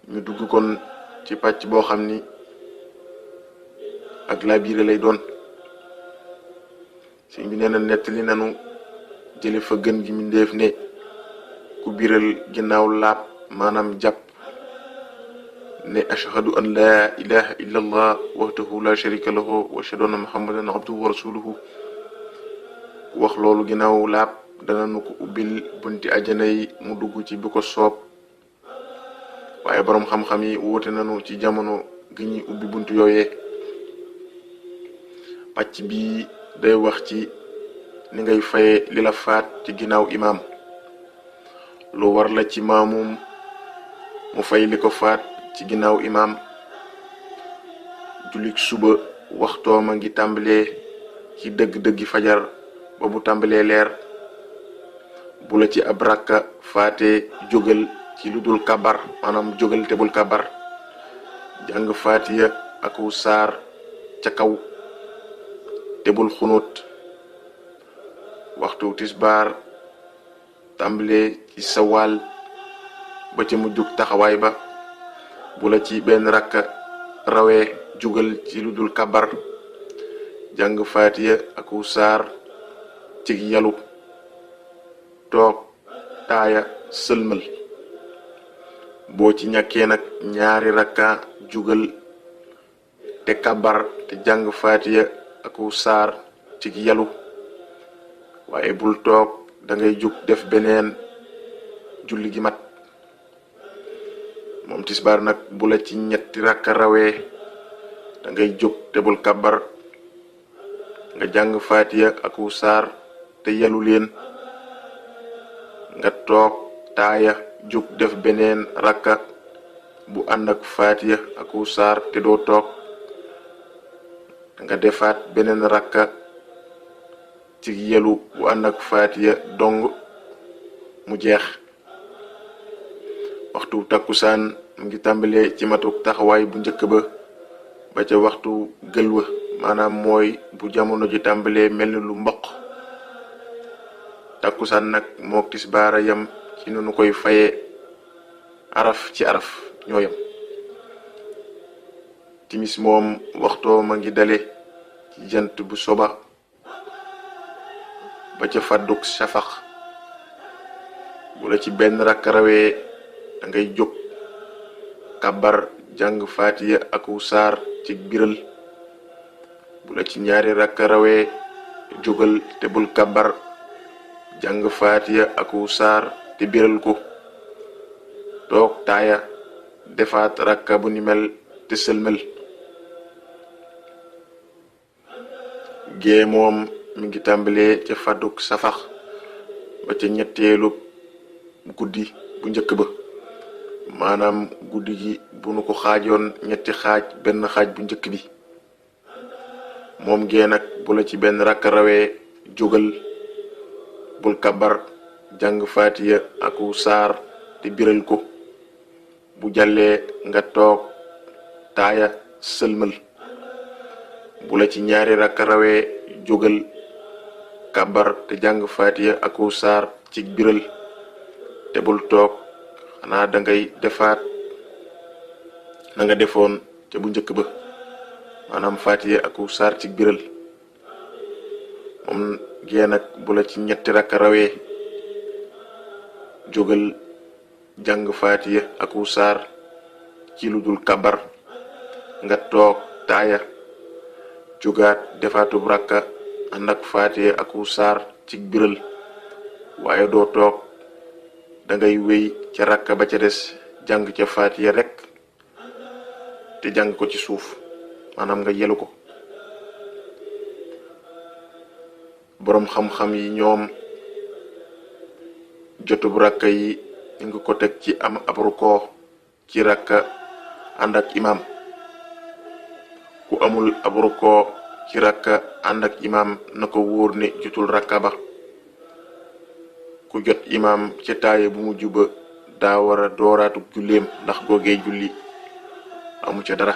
ñu dugg kon ci pàcc boo xam ni ak laabire lay doon. sëñ bi nee na nettali nanu jële fa gën gi mbindéef ne ku biral ginnaaw laab maanaam jàpp ne ashhadu an laa ilaha illa allah wahdahu la sharika lahu wa ashhadu anna muhammadan abduhu wa rasuluhu wax loolu ginnaaw laab dana nu ko ubbil bunti ajana yi mu dugg ci bi ko soob. waaye boroom xam-xam yi woote nanu ci jamono gi ñuy ubbi buntu yooyee. pàcc bi day wax ci ni ngay faye li la faat ci ginnaaw imaam. lu war la ci maamum mu fay li ko faat ci ginnaaw imaam. jullik suba waxtooma ngi tàmbalee ci dëgg-dëggi fajar ba bu tàmbalee leer. bu la ci ab rakka faate jógal ci lu dul kabar maanaam jógal te bul kabar. jàng faatiya aku saar ca kaw te bul xunut. waxtu tisbaar tàmbalee ci sawaal ba ca mujjug taxawaay ba. bu la ci benn rakka rawee jógal ci lu dul kabar. jàng faatiya aku saar ci yalu toog taaya sëlmal. boo ci ñàkkee nag ñaari rakka jugal te kabar te jàng faatiya aku saar ci yalu. waaye bul toog dangay jug def beneen julli gi mat. moom tisbaar nag bu la ci ñetti rakka rawee dangay jóg te bul kabar nga jàng faatiya aku saar te yalu leen. nga toog taaya jug def beneen rakka bu ànd ak faatiya aku saar te doo toog. nga defaat beneen rakka ci yelu bu ànd ak faatiya dong mu jeex. waxtu takkusaan mu ngi tàmbalee ci matuk taxawaay bu njëkk ba ca waxtu gëlwa maanaam mooy bu jamono ji tàmbalee mel ni lu mboq. takkusaan nag mook tisbaara yam ci nu koy faye araf ci araf ñoo yam. timis moom waxtoo ma ngi dale ci jant bu soba ba ca fàdduk safax. bu la ci benn rakk rawee dangay jóg kabar jàng faatiya aku saar ci biral. bu la ci ñaari rakk rawee jógal te bul kabar jàng faatiya aku saar te biral ko. toog taaya defaat rakka bu ni mel te sëlmal. gée moom mi ngi tàmbalee ca fàdduk safax ba ca ñetteelu guddi bu njëkk ba maanaam guddi gi bu nu ko xaajoon ñetti xaaj benn xaaj bu njëkk bi. moom gée nag bu la ci benn rakk rawee jógal bul kabar jàng faatiya aku saar te biral ko. bu jàllee nga toog taaya sëlmal. bu la ci ñaari rakk rawee jógal kabar te jàng faatiya aku saar ci biral te bul toog xanaa dangay defaat na nga defoon ca bu njëkk ba maanaam faatiya aku saar ci biral. moom gee nag bu la ci ñetti rakk rawee jógal jàng faatiya aku saar ci lu dul kabar nga toog taaya jógaat defaatub rakka ànd ak faatiya aku saar ci biral. waaye doo toog dangay wéy ca rakka ba ca des jàng ca faatiya rekk te jàng ko ci suuf maanaam nga yelu ko. boroom xam-xam yi ñoom jotub rakka yi ñu ngi ko teg ci am ab rukoo ci rakka ànd ak imaam. ku amul ab rukoo ci rakka ànd ak imaam na ko wóor ne jotul rakka ba. ku jot imaam ca taaye bu mujj ba daa war a dooraatug julleem ndax googee julli amu ca dara.